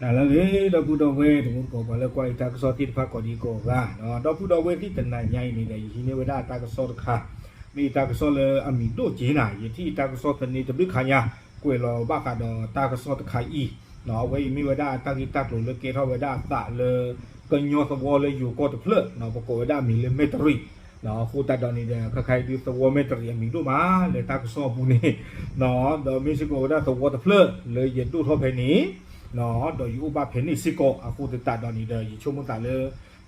တၢ်လၢအဂ့ၤ ဒီပုၢ်ဒီဝဲၢ်တံၤသကိး ပှၤလၢကွၢ်ယတၢ်ကစီၣ်သ့ၣ်တဖၣ်ကိးဒံကိးဂၤ, ဒီပုၢ်ဒီဝဲၢ်သ့ၣ် တနၤညါအံၤန့ၣ်ဒီး ယဟံးန့ၢ်ဝဲဒၣ်တၢ်ကစီၣ်တခါ, မ့ၢ်ယတၢ်ကစီၣ်လၢအမံၤဒိၣ်က့ၤနၤ, ယထံၣ်တၢ်ကစီၣ်သန့တဘျုးခါညါ, ကွဲးလီၤဘၣ်ဃးဒီးတၢ်ကစီၣ်တခါအံၤ, အဝဲအံၤမ့ၢ်ဝဲဒၣ်တၢ်ဂ့ၢ်တၢ်ကျိၤလၢကဲထီၣ်ဝဲဒၣ်အသးလၢ ကညီသဝီလၢယိၤကီၢ်တဖျၢၣ်, ပကိးဝဲဒၣ်အမံၤလၢမဲၣ်တရံး, အဃိသတးဒီးန့ၣ်ဒီး ခဲခါအံၤဒုးသဝီမဲၣ်တရံးအမံၤဒိၣ်မးလၢတၢ်ကစီၣ်အပူၤန့ၣ်, ဒီးမ့ၢ်စ့ၢ်ကီးဝဲဒၣ်သဝီတဖျၢၣ်လၢယဒိၣ်ထီၣ်ဖဲန့ၣ်, ဒီးယအိၣ်ဘၣ်ဖဲန့ၣ်စ့ၢ်ကီး, အဃိသတးဒီးန့ၣ်ဒီး ယဆိကမိၣ်သးလၢ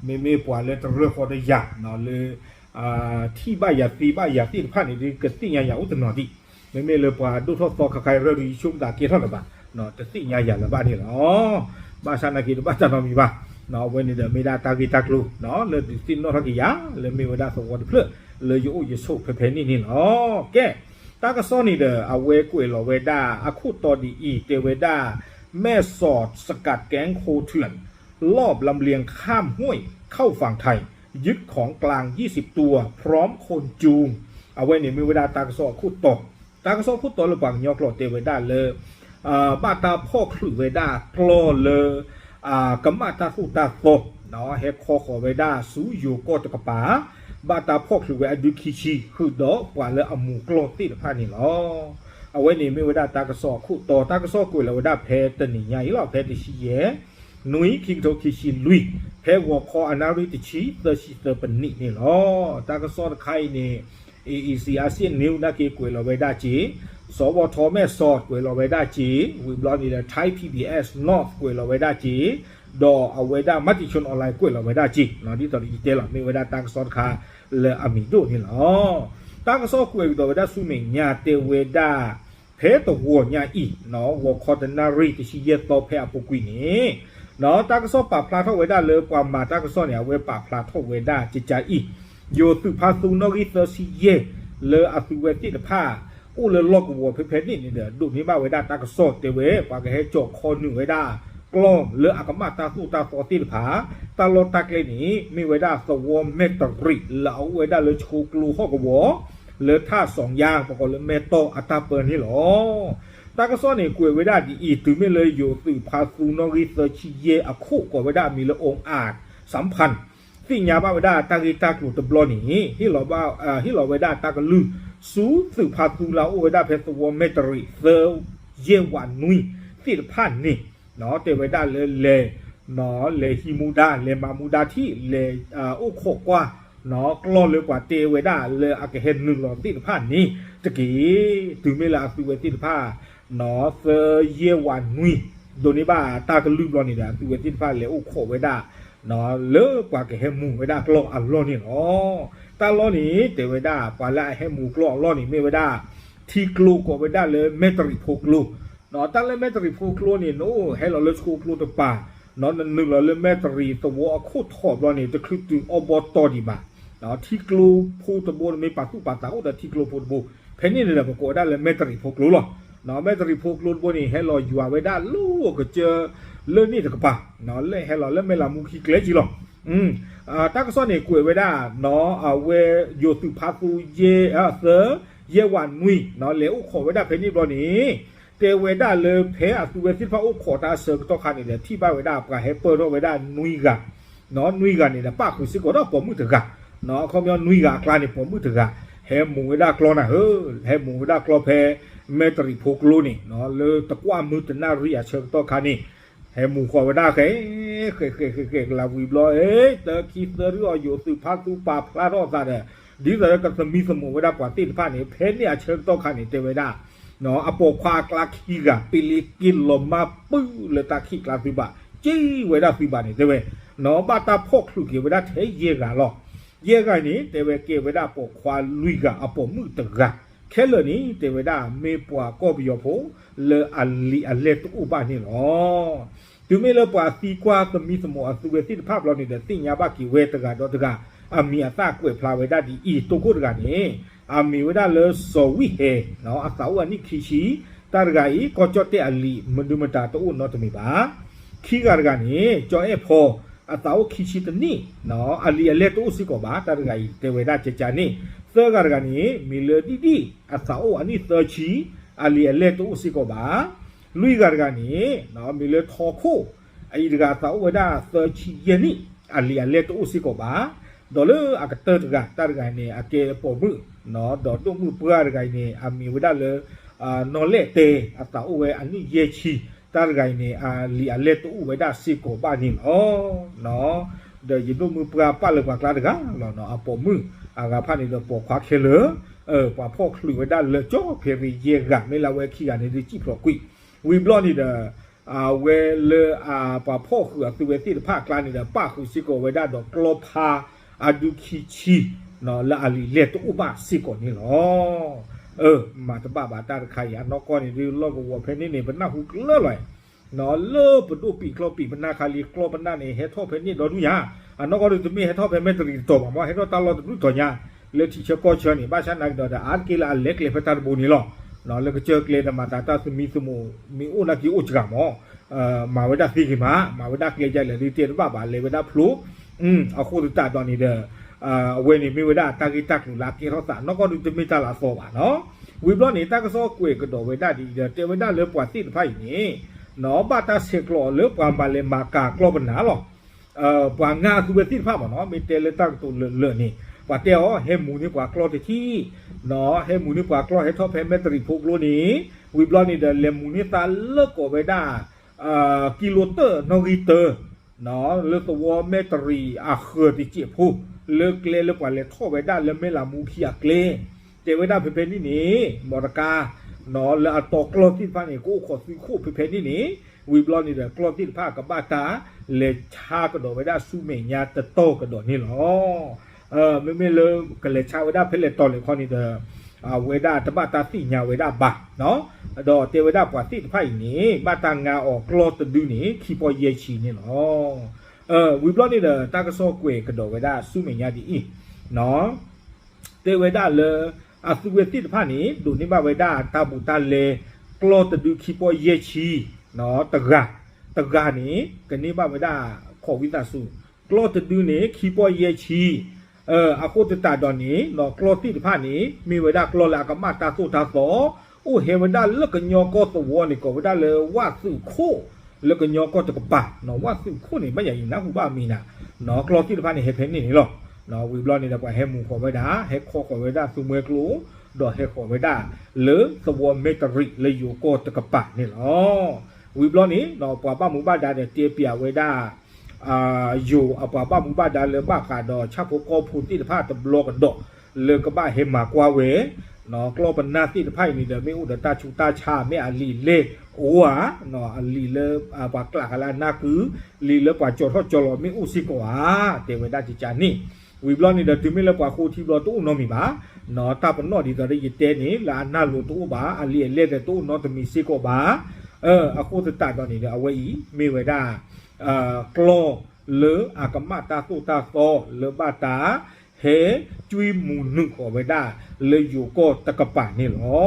မ့မ့ၢ်ပှၤလၢတရၢၢ်ဃီတယၤလၢ ထံၣ်ဘၣ်ယၤသ့ဘၣ်ယၤသ့ၣ်တဖၣ်န့ၣ်ဒီး ကသ့ၣ်ညါယၤအိၣ်တနီၤဒံး, မ့မ့ၢ်လၢပှၤဒိၣ်ထီၣ်သီခါခါအံၤ ရၢၢ်ဒုးယဆိကမိၣ်သးကဲထီၣ်လၢၤဘၣ်, တသ့ၣ်ညါယၤလၢၤဘၣ်န့ၣ်လီၤ. ဘၣ်ဆၣ်နာ်က့တဘၣ်တၢ်နီတမံၤဘၣ်, အဝဲန့ၣ်ဒီးမ့ၢ်ဒၣ်တၢ်ဂ့ၢ်တၢ်ကျိၤ လၢဒုးသ့ၣ်နီၣ်ထီၣ်က့ၤယၤ လၢမ့ၢ်ဝဲဒၣ်သဝီတဖျၢၣ် လၢယအိၣ်ယဆိးဖဲဖဲန့ၣ်န့ၣ်လီၤ. ကဲ, တၢ်ကစီၣ်န့ၣ်ဒီး အဝဲကွဲးလီၤဝဲဒၣ်အခိၣ်တီဒ်အံၤ, တဲဝဲဒၣ် แม่สอดสกัดแก๊งโคเถื่อน ลอบลำเลียงข้ามห้วยเข้าฝั่งไทย ยึดของกลางยี่สิบตัว พร้อมคนจูง အဝဲန့ၣ်မ့ၢ်ဝဲဒၣ်တၢ်ကစီၣ်အခိၣ်တီ, တၢ်ကစီၣ်ခိၣ်တီလၢပှၤကညီကျိာ်တဲဝဲဒၣ်လၢ ဘၣ်တၢ်ဖီၣ်ချုးဝဲဒၣ်ကျီၢ်လၢ ကမၣ်တၢ်သိၣ်တၢ်သီ, ဟဲခီဃီၤဝဲဒၣ်ဆူယိၤကီၢ်တကပၤ, ဘၣ်တၢ်ဖီၣ်ချုးဝဲအဒုခံဆံ ဃုာ်ဒီးပှၤလၢအမူၤကျီၢ်သ့ၣ်တဖၣ်န့ၣ်လီၤ. အဝဲန့ၣ်မ့ၢ်ဝဲဒၣ်တၢ်ကစီၣ်အခိၣ်တီ, တၢ်ကစီၣ်ကွဲးလီၤဝဲဒၣ်ဖဲတနံၤညါအံၤလီၤ, ဖဲတဆံယဲၢ် နွံ ခံကထိခံဆံလွံၢ်, ဖဲဂီၤခီအနၣ်ရံၣ်တဆံ သၢဆံသၢပနံးန့ၣ်လီၤ. တၢ်ကစီၣ်တခါအံၤန့ၣ် A E C Asian News နာ်က့ကွဲးလီၤဝဲဒၣ်က့ၤ, စီၤဝီၤထီမဲၢ်စီးကွဲးလီၤဝဲဒၣ်က့ၤ, ဝံၤဘျီန့ၣ်ဒီး Thai P B S North ကွဲးလီၤဝဲဒၣ်က့ၤ, ဒီးအဝဲဒၣ် Matichon Online ကွဲးလီၤဝဲဒၣ်က့ၤ, ဒ်သိးဒီးယတဲလီၤ မ့ၢ်ဝဲဒၣ်တၢ်ကစီၣ်တခါလၢအမံၤဒိၣ်န့ၣ်လီၤ. တၢ်ကစီၣ်ကွဲးကဒီးဝဲဒၣ်ဆူမဲာ်ညါတဲဝဲဒၣ် ဖဲတဂီၤညါအံၤ, ဂီၤခီတနၣ်ရံၣ် တဆံယဲၢ်သီဖဲအပူၤကွံာ်န့ၣ်, တၢ်ကစီၣ်ပာ်ဖျါထီၣ်ဝဲဒၣ်လၢပှၤမၤတၢ်ကစီၣ်န့ၣ် အဝဲပာ်ဖျါထီၣ်ဝဲဒၣ်ကကါအံၤ, ယိၤသုးဖါသူနီၣ်ဂံၢ်သၢဆံယဲၢ် လၢအသုးဝဲသ့ၣ်တဖၣ် အိၣ်လၢလီၢ်ကဝီၤဖဲဖဲန့ၣ်န့ၣ်ဒီး ဒိးန့ၢ်ဘၣ်ဝဲဒၣ်တၢ်ကစီၣ်တဲဝဲ ပှၤကဟဲကၠီၤခီနုာ်ဝဲဒၣ် ကျီၢ်လၢအကမၣ်တၢ်သိၣ်တၢ်သီသ့ၣ်တဖၣ်, တၢ်လီၢ်တၢ်ကျဲန့ၣ် မ့ၢ်ဝဲဒၣ်သဝီမဲၣ်တရံး လၢအအိၣ်ဝဲဒၣ်လၢဆှိကျိဟီၣ်ကဝီၤ လၢထၣ်စီၤယါ ပကိးလၢမဲၣ်တီၢ်အတၢ်ပၢန့ၣ်လီၤ. တၢ်ကစီၣ်န့ၣ်ကွဲးဝဲဒၣ်ဒ်အံၤ, တုၤမ့ၢ်လၢယိၤသုးဖါသူနီၣ်ဂံၢ်သၢဆံယဲၢ်အခိၣ်ကိးဝဲဒၣ်အမံၤလၢ အိၣ်အၣ် စၣ်ဖၣ် သ့ၣ်ညါဘၣ်ဝဲဒၣ်တၢ်ဂ့ၢ်တၢ်ကျိၤတဘျီန့ၣ် ဟ့ၣ်လီၤဝဲဒၣ်တၢ်ကလုၢ် ဆူသုးဖါသူလၢအအိၣ်ဝဲဒၣ်ဖဲသဝီမဲၣ်တရံး သၢ ယဲၢ်ဝးနွံ သ့ၣ်တဖၣ်န့ၣ် တဲဝဲဒၣ်လၢလဲၤ လဲၤဟံးမူဒါ လဲၤမၤမူဒါထံၣ် လဲၤအိၣ်ခိးကွၢ် ကျီၢ်လၢပှၤတဲဝဲဒၣ်လၢအကဟဲနုာ်လီၤသ့ၣ်တဖၣ်န့ၣ်တက့ၢ်. တုၤမ့ၢ်လၢအသုးဝဲသ့ၣ်တဖၣ် သၢ ယဲၢ်ဝးနွံ ဒိးန့ၢ်ဘၣ်တၢ်ကလုၢ်ဘျီန့ၣ်ဒီး အသုးဝဲသ့ၣ်တဖၣ်လဲၤအိၣ်ခိးဝဲဒၣ် လၢပှၤကဟဲမူဝဲဒၣ်ကျီၢ်အလီၢ်န့ၣ်လီၤ. တၢ်လီၢ်န့ၣ် တဲဝဲဒၣ် ပှၤလၢအဟဲမူကျီၢ်အလီၢ်န့ၣ် မ့ၢ်ဝဲဒၣ် ထံကျိကိးဝဲဒၣ်လၢမဲၣ်တရံးဖိကျိ, တၢ်လၢမဲၣ်တရံးဖိကျိန့ၣ် နအိၣ်ဟဲလီၤလၢဆှိကျိတပၤ နနုာ်လီၤလၢမဲၣ်တရံးသဝီအခိၣ်ထီၣ်ဘျီန့ၣ် တချုးတုၤအီဘီတီၢ်ဒံးဘၣ် ထံကျိဖိတဘိန့ၣ် မ့ၢ်ပာ်သူၣ်ပာ်သးအိၣ်ဒီးထံကျိဖိတဘိ, ဖဲန့ၣ်န့ၣ်ဒီး ပကိးဝဲဒၣ်လၢမဲၣ်တရံးဖိကျိလီၤ. မဲၣ်တရံးဖိကျိတဘိန့ၣ် ဟဲလီၤယွၤဝဲဒၣ်လၢကစၢၢ် လၢန့ၣ်တကပၤ, လၢဟဲလီၤလၢမဲၣ်လးမူခံကျဲကံလီၤ. တၢ်ကစီၣ်န့ၣ်ကွဲးဝဲဒၣ် အဝဲယိၤသုးဖါသူယဲၢ် သၢ ယဲၢ်ဝးနွံ လဲၤအိၣ်ခိးဝဲဒၣ်ဖဲန့ၣ်ဘျီန့ၣ် တဲဝဲဒၣ်လၢဖဲအသုးဝဲသ့ၣ်တဖၣ်အိၣ်ခိးတၢ်ဆၢကတီၢ်ခါန့ၣ်ဒီး ထံၣ်ဘၣ်ဝဲဒၣ်ပှၤဟဲပၢၢ်ထီၣ်ဝဲဒၣ်နွံဂၤ, နွံဂၤန့ၣ်ဒီး ပာ်ဃုာ်စ့ၢ်ကီးဒီးပိာ်မုၣ်တဂၤ, အခီပညီနွံဂၤအကျါန့ၣ် ပိာ်မုၣ်တဂၤ ဟဲမူဝဲဒၣ်ကျီၢ်နၤဧၢ, ဟဲမူဝဲဒၣ်ကျီၢ်ဖဲ မဲၣ်တရံးဖိကျိန့ၣ် လၢတကွၢ်မုၢ်တနၣ်ရံၣ်အဆၢကတီၢ်ခါန့ၣ် ဟဲမူဃီၤဝဲဒၣ်ဃဲ ဃဲ ဃဲ ဃဲ ဃဲ ကလၤဝံၤဘျီ တၢ်ခံသၢရံၣ်အီၤ ယိၤသုးဖါသူပာ်ဖျါထီၣ်အသးဒီး ဒ်သိးလၢကသမံသမိးဝဲဒၣ်ပှၤသ့ၣ်တဖၣ်န့ၣ် ဖဲန့ၣ်အဆၢကတီၢ်ခါန့ၣ် တဲဝဲဒၣ် အပိာ်ခွါအကျါခံဂၤ ပ့လ့က့ၤလီၤမၢ်ပုၢ်လၢတၢ်ခံးကျါသုဘၣ်, က့ၤဝဲဒၣ်သုဘၣ်န့ၣ် တဲဝဲ ဘၣ်တၢ်ဖီၣ်ချုးက့ၤဝဲဒၣ်ထဲယဲၢ်ဂၤလီၤ. ယဲၢ်ဂၤန့ၣ် တဲဝဲကဲဝဲဒၣ်ပိာ်ခွါလွံၢ်ဂၤ အပိာ်မုၣ်တဂၤ, ခဲလၢာ်န့ၣ် တဲဝဲဒၣ်မ့ၢ်ပှၤကီၢ်ပယီၤဖိ လၢအလံာ်အလဲၢ်တအိၣ်ဘၣ်န့ၣ်လီၤ. တုၤမ့ၢ်လၢပှၤသံကွၢ်သမံသမိးအသုဝဲသ့ၣ်တဖၣ်ဘျီန့ၣ်ဒီး သ့ၣ်ညါဘၣ်က့ၤဝဲတဂၤဒီးတဂၤ အမံၤအသၣ်ကွဲးဖျါဝဲဒၣ်ဒ်အံၤ တိခိၣ်တဂၤန့ၣ် အမံၤဝဲဒၣ်လၢစီၤဝံၣ်ဟဲ အသးအိၣ်အနံၣ်ခံဆံ, တၢ်တဂၤအံၤ ကီၢ်ကၠီၣ်တဲၣ်အလံာ် မနုၤမတၤတအိၣ်နီတမံၤဘၣ်. ခံဂၤတဂၤန့ၣ် ကၠီအဲၣ်ဖီ အသးအိၣ်ခံဆံတနံၣ်, အလံာ်အလဲၢ်တအိၣ်စ့ၢ်ကီးဘၣ်, တၢ်တဂၤအံၤတဲဝဲဒၣ်ကကန့ၣ်, သၢဂၤတဂၤန့ၣ် မံၤလၢဒံၣ်ဒံၣ် အသးအိၣ်အနံၣ်သၢဆံ, အလံာ်အလဲၢ်တအိၣ်စ့ၢ်ကီးဘၣ်. လွံၢ်ဂၤတဂၤန့ၣ် မံၤလၢထီခိၣ် အအံၤတဂၤအသးအိၣ်ဝဲဒၣ်သၢဆံယဲၢ်နံၣ်, အလံာ်အလဲၢ်တအိၣ်စ့ၢ်ကီးဘၣ်. ဒီးလၢအကတၢၢ်တဂၤ တၢ်တဂၤန့ၣ် အကဲပိာ်မုၣ်, ဒီးဒိၣ်မုၣ်ပှၢ်တဂၤအံၤန့ၣ် အမံၤဝဲဒၣ်လၢ နီၢ်လဲၣ်တဲ, အသးအိၣ်ဝဲအနံၣ်ယဲၢ်ဆံ, တၢ်တဂၤအံၤန့ၣ် အလံာ်အလဲၢ်တအိၣ်ဝဲဒၣ်စ့ၢ်ကီးဘၣ်န့ၣ်လီၤ. ဒီးယဒိၣ်မုၣ်ပှၢ်ပာ်လၢပှၤကျါတဂၤလီၤ, အပိာ်မုၣ်အဂၤတဖၣ်န့ၣ်ဒီးပိာ်ခွါခဲလၢာ်, ပှၤဖီၣ်ချုးဝဲဒၣ်လၢာ်ကၠီဖဲရ့ယဲၢ်ဂၤ မ့ၢ်လၢအဝဲခံဂၤန့ၣ်ဒုးစံၣ်ဖျိးကွံာ်, ဝံၤဘျီန့ၣ်ဒီး အဝဲလၢအပှၤဖီၣ်ဃုာ်အသုဝဲသ့ၣ်တဖၣ်အကျါန့ၣ်ဒီး ပၣ်ဃုာ်စ့ၢ်ကီးဝဲဒၣ်ဒီးကျီဖါအဒုခံဆံ လၢအလံာ်လဲၢ်တအိၣ်ဘၣ်စ့ၢ်ကီးန့ၣ်လီၤ. မၤတဘၣ်ဘၣ်တၢ်တခါအံၤ အနီၢ်ကီၢ်န့ၣ်ဒုးလီၢ်ကဝီၤဖဲန့ၣ်န့ၣ် ပနၢ်ဟူကျၢၢ်လီၤ, လၢပဒိၣ်ပံာ်ကျီပံာ်ပနၢ်ခါလံ ကျီပနၢ်န့ၣ် ဟဲထီၣ်ဖဲန့ၣ်ဒီဒူၣ်ညါ, အနီၢ်ကီၢ်ဒုးတမ့ၢ်ဟဲထီၣ်ဖဲမဲၣ်တရံးတတီၤဘၣ်မ့ၢ် ဟဲထီၣ်တၢ်လီၢ်တဒူၣ်တီၤညါ, လၢထံဆၢကီၢ်ဆၢန့ၣ် ဘၣ်ဆၣ်နာ်က့ၤဒီး အါတက့ၢ်လၢအလဲၤကျဲဖဲတၢ်တဘိန့ၣ်လီၤ. လၢကစၢၢ်ကျဲဒီးမၤသးတၢ်သမံသမိး မ့ၢ်အိၣ်နာ်က့ၤအိၣ်စှၤမး မၤဝဲဒၣ်သ့ဂ့ၤမး မၤဝဲဒၣ်ကျဲဒ်လဲၣ်ဒုးတဲတဘၣ်ဘၣ် လဲၤဝဲဒၣ်ဖျိ, အဃိသတးဒီးန့ၣ်ဒီး အဝဲန့ၣ်မ့ၢ်ဝဲဒၣ်တၢ်ဂ့ၢ်တၢ်ကျိၤလၢအကဲထီၣ်သး နီၢ်ကီၢ်ဒုးတမ့ၢ်တၢ်လၢအသီဘၣ်နီၤ. ဝံၤဘျီန့ၣ် တၢ်ကစီၣ်ကွဲးကဒီးဝဲဒၣ်ဒ်အံၤဒီး တဲဝဲဒၣ်လၢပှၤသ့ၣ်တဖၣ်အံၤန့ၣ် ဘၣ်တၢ်ဆဲးကျိးအီၤလၢပှၤမၤလဲၤမၤကၤကျီပနၢ်လီၤ. ပှၤငါအသုဝဲသ့ၣ်တဖၣ်မးနီၤ မ့ၢ်တဲလၢတၢ်ကတိၤလၢာ်လၢာ်န့ၣ် ပှၤတဲအီၤ ဟဲမူၤန့ၢ်ပှၤကျီတထံၣ်, ဟဲမူၤန့ၢ်ပှၤကျီ ဟဲထီၣ်ဖဲမဲၣ်တရံးဖိကျိန့ၣ်, ဝံၤဘျီန့ၣ်ဒီး လဲၤမူၤန့ၢ်သးလၢကိးဝဲဒၣ် ကံလိတၢၣ်နီၣ်ဂံၢ်တၢ လၢသဝီမဲၣ်တရံးအဃၢၤတစဲးဖိ, လၢကျဲလၢပှၤလဲၤထီၣ်ဝဲဒၣ်လၢမဲၣ်လးမူခံအကျဲ, တဲဝဲဒၣ်ဖဲဖဲန့ၣ်န့ၣ် မီတကါ လၢအတီကျီသ့ၣ်တဖၣ်န့ၣ် ကအိၣ်ခိးသုးခိၣ်ဖဲဖဲန့ၣ်န့ၣ်, ဝံၤဘျီန့ၣ်ဒီး ကျီသ့ၣ်တဖၣ်ကဘၣ်တၢ်လဲၤဆါကဒီးဝဲဒၣ်ဆူမဲာ်ညါတတီၤကဒီးန့ၣ်လီၤ. မ့မ့ၢ်လၢကလဲၤဆါဝဲဒၣ်ဖဲလဲၣ်တီၤလဲၣ်ခီန့ၣ်ဒီး အဝဲဒၣ်တဘၣ်တၢ်သ့ၣ်ညါဝဲဒၣ်ဘၣ်, ဒီးတဲဝဲဒၣ်ပှၤသ့ၣ်တဖၣ်အံၤန့ၣ် ဘၣ်တၢ်ငါအီၤကျီတဒုန့ၣ် ခံပီၢ်ယဲၢ်ဆံန့ၣ်လီၤ. ဝံၤဘျီန့ၣ်ဒီး တၢ်ကစီၣ်ကွဲးကဒီးဝဲဒၣ်ဆူမဲာ်ညါဒ်အံၤ, တဲဝဲဒၣ်လၢ အသုဝဲသ့ၣ်တဖၣ်န့ၣ် ဒိးန့ၢ်ဘၣ်ဝဲဒၣ်တၢ်ဘူးတၢ်လဲ ကျီတဒုခံပီၢ်ယဲၢ်ဆံ, တဂၤ, တဂၤန့ၣ် ကန့ၢ်ဘၣ်ဝဲဒၣ် ခိးဝံသးစူၤ, ကျီတဒုန့ၣ် ခံပီၢ်ယဲၢ်ဆံ, အဃိသတးဒီးန့ၣ် ကျီသ့ၣ်တဖၣ်န့ၣ် မ့ၢ်ဝဲဒၣ်ကျီလၢအကမၣ်တၢ်သိၣ်တၢ်သီ, အိၣ်ဟဲဝဲဒၣ်လၢကညီကီၢ်သဝီန့ၣ် ကိးဝဲဒၣ်လၢဝၣ်သုးခိၣ်, လၢကညီကီၢ်တကပၤ, ဝၣ်သုးခိၣ်န့ၣ် ဘၣ်ယၤအံၤနၢ်ဟူဘၣ်အမံၤနၤ, ကျီသ့ၣ်တဖၣ်န့ၣ် ဟဲဖဲန့ၣ်န့ၣ်လီၤ. ဝံၤဘျီန့ၣ်ဒီး ပှၤဟဲမူၤဃီၤဝဲဒၣ် ဟဲခီဃီၤဝဲဒၣ်သူမှဲကျိ ဒီးဟဲဃီၤဝဲဒၣ်လၢသဝီမဲၣ်တရံးလၢယိၤကီၢ်တကပၤန့ၣ်လီၤ. ဝံၤဘျီန့ၣ် ပှၤဘၣ်မူဘၣ်ဒါဒီးတဲပျးဝဲဒၣ် ယိၤအပှၤဘၣ်မူဘၣ်ဒါလၢဘၣ်ဃးဒီးဆၣ်ဖိကီၢ်ဖိသ့ၣ်တဖၣ်တဘျီကဒီး လၢကဘၣ်ဟဲမၤကွၢ်ဝဲ ကျီပနၢ်သ့ၣ်တဖၣ်အံၤန့ၣ်ဒီး မ့ၢ်အိၣ်ဒီးတၢ်ဆူးတၢ်ဆါ မ့ၢ်အလံာ်လဲၢ်အိၣ်ဧါ, အလံာ်လၢပှၤကျးကလၢအနၢ်ကု, လံာ်လၢပှၤကၠီၤထီၣ်ကၠီၤလီၤမ့ၢ်အိၣ်စ့ၢ်ကီးဧါ, တဲဝဲဒၣ်ကကန့ၣ်. ဝံၤဘျီန့ၣ်ဒီး တုၤမ့ၢ်လၢပှၤဃိထံဘျီတအိၣ်နီတမံၤဘၣ်, တၢ်ပနီၣ်ဒ်သိးဒီးယတဲန့ၣ် လၢအနၢ်လိၤတအိၣ်ဘၣ်, အလံာ်အလဲၢ်ဒီးတအိၣ်နီတမံၤစ့ၢ်ကီးဘၣ်. အဃိသတးဒီးန့ၣ်ဒီး အဝဲအံၤမ့ၢ်ဝဲဒၣ် ကျီလၢအကမၣ်တၢ်သိၣ်တၢ်သီ လၢဘၣ်တၢ် ဟဲကွံမူၤနုာ်ဃီၤဝဲဒၣ် လၢယိၤကီၢ်တကပၤန့ၣ်လီၤ.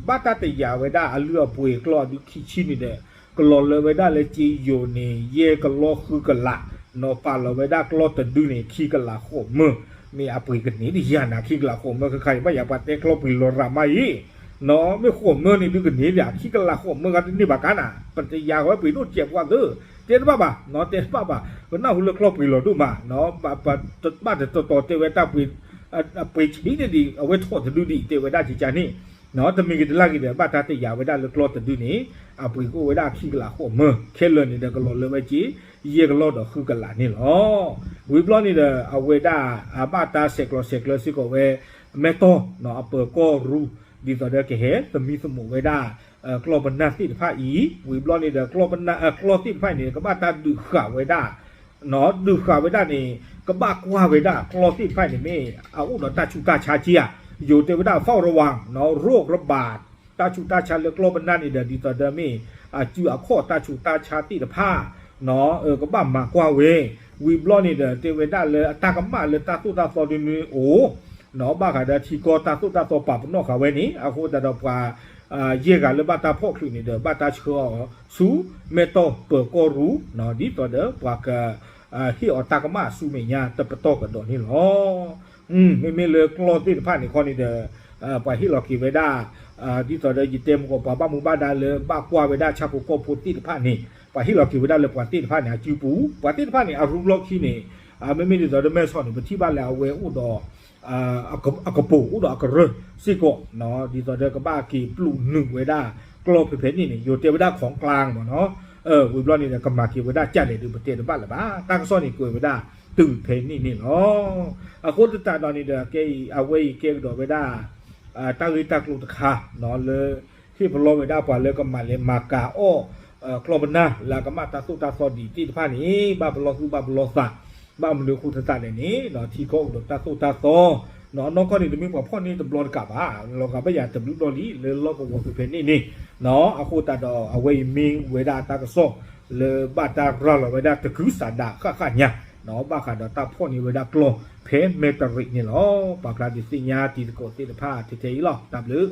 ဘၣ်တၢ်တယာ်ဝဲဒၣ်အလုၢ်အပှ့ၤကျီအဒုခံဆံန့ၣ်ဒီး ကလီၤလၢဝဲဒၣ်လၢက့ယိၤန့ၣ် ယဲၢ်ကလီၢ်ဃုကလး, နီၢ်ပာ်လီၤဝဲဒၣ်ကျီတဒုန့ၣ် ခံကလးဃိးမၢ, မ့ၢ်အပှ့ၤကန့ၢ်ဒ်ယၤနၤ ခံကလးဃိးမၢ ခဲခါအံၤ ဘၣ်ယၤပှၤတဲကျီပှ့ၤလီၤရၤမးအံၤ, မ့ၢ်ဃိးမၢန့ၣ်ဒုကန့ၢ်ဒၣ် ခံကလးဃိးမၢဂၤတန့ၢ်ဘၣ်ကါနၤ, ပတယာ်ဝဲပှ့ၤဒိၣ်စဲးပှၤသၢ တဲတဘၣ်ဘၣ်, တဲတဘၣ်ဘၣ်, ပနၢ်ဟူလၢကျီပှ့ၤလီၤဒိၣ်မး, ဘၣ်တဘၣ်တတီၤတဲဝဲတၢ်ပှ့ၤ, ပှ့ၤဆံးန့ၣ်ဒံး အဝဲထီၣ်တဒုဒံး တဲဝဲဒၣ်ကကန့ၣ်, တမံၤဂ့ၤတလၢ်ဂ့ၤဒီး ဘၣ်တၢ်တယာ်ဝဲဒၣ်လၢကျီတဒုန့ၣ် အပှ့ၤကအိၣ်ဝဲဒၣ်ခံကလးဃိးမၢ, ခဲလၢာ်န့ၣ်ဒီး ကလီၤလၢဝဲက့ ယဲၢ်ကလီၢ်ဒီးဃုကလးန့ၣ်လီၤ. ဝံၤဘျီန့ၣ်ဒီး အဝဲဒၣ်အဘၣ်တၢ်ဆဲးကျိးဆဲးကျၢစ့ၢ်ကီးဝဲ မဲၢ်တီၢ် အပၢၤကီၢ်ရူ ဒ်သိးဒီးကဟဲသမံသမိးဝဲဒၣ် ကျီပနၢ်သ့ၣ်တဖၣ်အံၤ, ဝံၤဘျီန့ၣ်ဒီး ကျီပနၢ် ကျီသ့ၣ်တဖၣ်အံၤန့ၣ် ကဘၣ်တၢ်ဒုးဃာ်ဝဲဒၣ် ဒုးဃာ်ဝဲဒၣ်န့ၣ် ကဘၣ်ကွၢ်ဝဲဒၣ်ကျီသ့ၣ်တဖၣ်န့ၣ် မ့ၢ်အအိၣ်ဒီးတၢ်ဆူးတၢ်ဆါက့ဧါ, ယိၤတဲဝဲဒၣ် เฝ้าระวัง โรคระบาด တၢ်ဆူးတၢ်ဆါလၢကျီပနၢ်န့ၣ်ဒီး ဒ်သိးဒီးမ့ၢ် အစုအခီၣ်တၢ်ဆူးတၢ်ဆါသ့ၣ်တဖၣ် ကဘၣ်မၤကွၢ်ဝဲ, ဝံၤဘျီန့ၣ်ဒီး တဲဝဲဒၣ်လၢအတၢ်ကမၣ်လၢတၢ်သိၣ်တၢ်သီဒုန့ၣ်အိၣ် ဘၣ်ဃးဒီးထံကီၢ်တၢ်သိၣ်တၢ်သီပာ်ပနီၣ်ဃာ်ဝဲန့ၣ် အဃိသတးဒီးပှၤ ယဲၢ်ဂၤလၢဘၣ်တၢ်ဖီၣ်ချုးန့ၣ်ဒီး ဘၣ်တၢ်ဆှၢအီၤဆူ မဲၢ်တီၢ်ပၢၤကီၢ်ရူ ဒ်သိးဒီးပှၤက ဟ့ၣ်အီၤတၢ်ကမၣ်ဆူမဲာ်ညါတပတီၢ်ကဒီးန့ၣ်လီၤ. မ့မ့ၢ်လၢကျီသ့ၣ်တဖၣ်န့ၣ်ခီန့ၣ်ဒီး ပှၤဟ့ၣ်လီၤက့ၤဝဲဒၣ် ဒ်သိးဒီးယတဲမ့ၢ်ကီး ပှၤဘၣ်မူဘၣ်ဒါလၢဘၣ်ကွၢ်ဝဲဒၣ်ဆၣ်ဖိကီၢ်ဖိသ့ၣ်တဖၣ်န့ၣ် ပှၤဟ့ၣ်လီၤက့ၤဝဲဒၣ်လၢပှၤသ့ၣ်တဖၣ်န့ၣ် အစုပူၤ, ပှၤသ့ၣ်တဖၣ်န့ၣ် အရူဘျီခံန့ၣ် မ့မ့ၢ်ဒ်သိးဒီးမဲၢ်ဆီးန့ၣ် ပထံၣ်ဘၣ်လၢအဝဲအိၣ်ဒီး အကပိာ်အိၣ်ဒီးအကရၢၢ်စ့ၢ်ကီး, ဒ်သိးဒီးကဘၣ်က့ၤပျိာ်နုာ်ဝဲဒၣ်ကျီၢ်ဖဲဖဲန့ၣ်န့ၣ် ယိၤတဲဝဲဒၣ် ของกลาง မ့ၢ်နီၤ, ဝံၤဘျီန့ၣ်ဒီး ကမၤက့ၤဝဲဒၣ်ကၢ်လဲၣ်ဒီး ပတဲတဘၣ်လၢၤဘၣ်, တၢ်ကစီၣ်န့ၣ်ကွဲးဝဲဒၣ်တုၤဖဲန့ၣ်န့ၣ်လီၤ. အဃိသတးဒီးန့ၣ်ဒီး ကဲအံၤ အဝဲအံၤကဲကဒီးဝဲဒၣ် တၢ်ဂ့ၢ်တၢ်ကျိၤတခါ လၢ ဟ့ၣ်ပလီၢ်ဝဲဒၣ်ပှၤလၢကမၤလဲၤမၤကၤအီၣ် ကျီၢ်ပနၢ်လၢအကမၣ်တၢ်သိၣ်တၢ်သီဒ်သ့ၣ်တဖၣ်န့ၣ် ဘၣ်ပလီၢ်သူၣ်ဘၣ်ပလီၢ်သး, ဘၣ်မနုၤအဃိသတးလဲၣ်န့ၣ် ထံကီၢ်အိၣ်ဒီးတၢ်သိၣ်တၢ်သီ, အနီၢ်ကီၢ်န့ၣ် တမ့ၢ်ပှၤဖီၣ်န့ၢ်တဘျီတကးဘၣ်, လီၤဂာ်ဘၣ်ယၤတဘျုးဘျီလံ လၢလီၢ်ကဝီၤဖဲဖဲန့ၣ်န့ၣ်, အဃိသတးဒီး အဝဲအံၤမ့ၢ်ဝဲဒၣ်တၢ်ကစီၣ် လၢဘၣ်တၢ်ရၤလီၤဝဲဒၣ်တကုၤစးဒးဃၣ်ဃၣ်ညါ, ဘၣ်ဃးဒီးတၢ်ဖီၣ်န့ၢ်ဝဲဒၣ်ကျီၢ်ဖဲမဲၢ်တရံးန့ၣ်လီၤ. ပာ်ဖျါဒုးသ့ၣ်ညါတံၤသကိးသ့ၣ်တဖၣ်ထဲထဲအံၤလီၤ. တၢ်ဘျုး